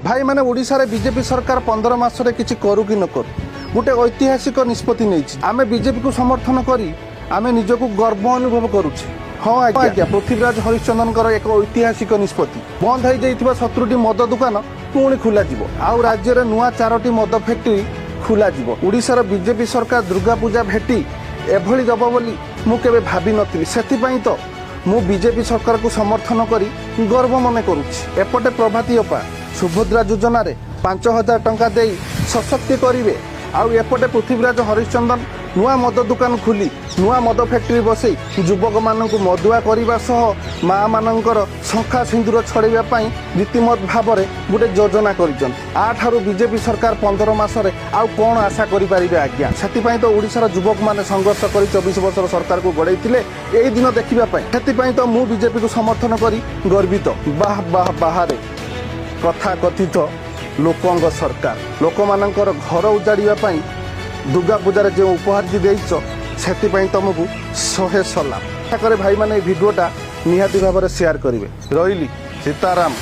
ଭାଇମାନେ, ଓଡ଼ିଶାରେ ବିଜେପି ସରକାର 15 ମାସରେ କିଛି କରୁ କି ନ କରୁ, ଗୋଟେ ଐତିହାସିକ ନିଷ୍ପତ୍ତି ନେଇଛି। ଆମେ ବିଜେପିକୁ ସମର୍ଥନ କରି ଆମେ ନିଜକୁ ଗର୍ବ ଅନୁଭବ କରୁଛେ। ହଁ ଆଜ୍ଞା, ପୃଥ୍ୱୀରାଜ ହରିଶ୍ଚନ୍ଦନଙ୍କର ଏକ ଐତିହାସିକ ନିଷ୍ପତ୍ତି। ବନ୍ଦ ହେଇଯାଇଥିବା 70ଟି ମଦ ଦୋକାନ ପୁଣି ଖୋଲାଯିବ ଆଉ ରାଜ୍ୟରେ ନୂଆ ଚାରୋଟି ମଦ ଫ୍ୟାକ୍ଟ୍ରି ଖୋଲାଯିବ। ଓଡ଼ିଶାର ବିଜେପି ସରକାର ଦୁର୍ଗା ପୂଜା ଭେଟି ଏଭଳି ଦେବ ବୋଲି ମୁଁ କେବେ ଭାବିନଥିଲି। ସେଥିପାଇଁ ତ ମୁଁ ବିଜେପି ସରକାରକୁ ସମର୍ଥନ କରି ଗର୍ବ ମନେ କରୁଛି। ଏପଟେ ପ୍ରଭାତୀ ଅପା ସୁଭଦ୍ରା ଯୋଜନାରେ 5000 ଟଙ୍କା ଦେଇ ସଶକ୍ତି କରିବେ ଆଉ ଏପଟେ ପୃଥ୍ୱୀରାଜ ହରିଶ୍ଚନ୍ଦନ ନୂଆ ମଦ ଦୋକାନ ଖୋଲି, ନୂଆ ମଦ ଫ୍ୟାକ୍ଟ୍ରି ବସେଇ ଯୁବକମାନଙ୍କୁ ମଦୁଆ କରିବା ସହ ମା ମାନଙ୍କର ଶଙ୍ଖା ସିନ୍ଦୁର ଛଡ଼େଇବା ପାଇଁ ରୀତିମତ ଭାବରେ ଗୋଟେ ଯୋଜନା କରିଛନ୍ତି। ୟାଠାରୁ ବିଜେପି ସରକାର 15 ମାସରେ ଆଉ କ'ଣ ଆଶା କରିପାରିବେ ଆଜ୍ଞା? ସେଥିପାଇଁ ତ ଓଡ଼ିଶାର ଯୁବକମାନେ ସଂଘର୍ଷ କରି 24 ବର୍ଷର ସରକାରକୁ ଗଡ଼େଇଥିଲେ ଏଇ ଦିନ ଦେଖିବା ପାଇଁ। ସେଥିପାଇଁ ତ ମୁଁ ବିଜେପିକୁ ସମର୍ଥନ କରି ଗର୍ବିତ। ବାହ ବାହ ବାହାରେ କଥା କଥିତ ଲୋକଙ୍କ ସରକାର। ଲୋକମାନଙ୍କର ଘର ଉଜାଡ଼ିବା ପାଇଁ ଦୁର୍ଗା ପୂଜାରେ ଯେଉଁ ଉପହାରଟି ଦେଇଛ, ସେଥିପାଇଁ ତମକୁ 100 ସଲାମ। ଆଶା କରେ ଭାଇମାନେ, ଏଇ ଭିଡ଼ିଓଟା ନିହାତି ଭାବରେ ସେୟାର କରିବେ। ରହିଲି, ସୀତାରାମ।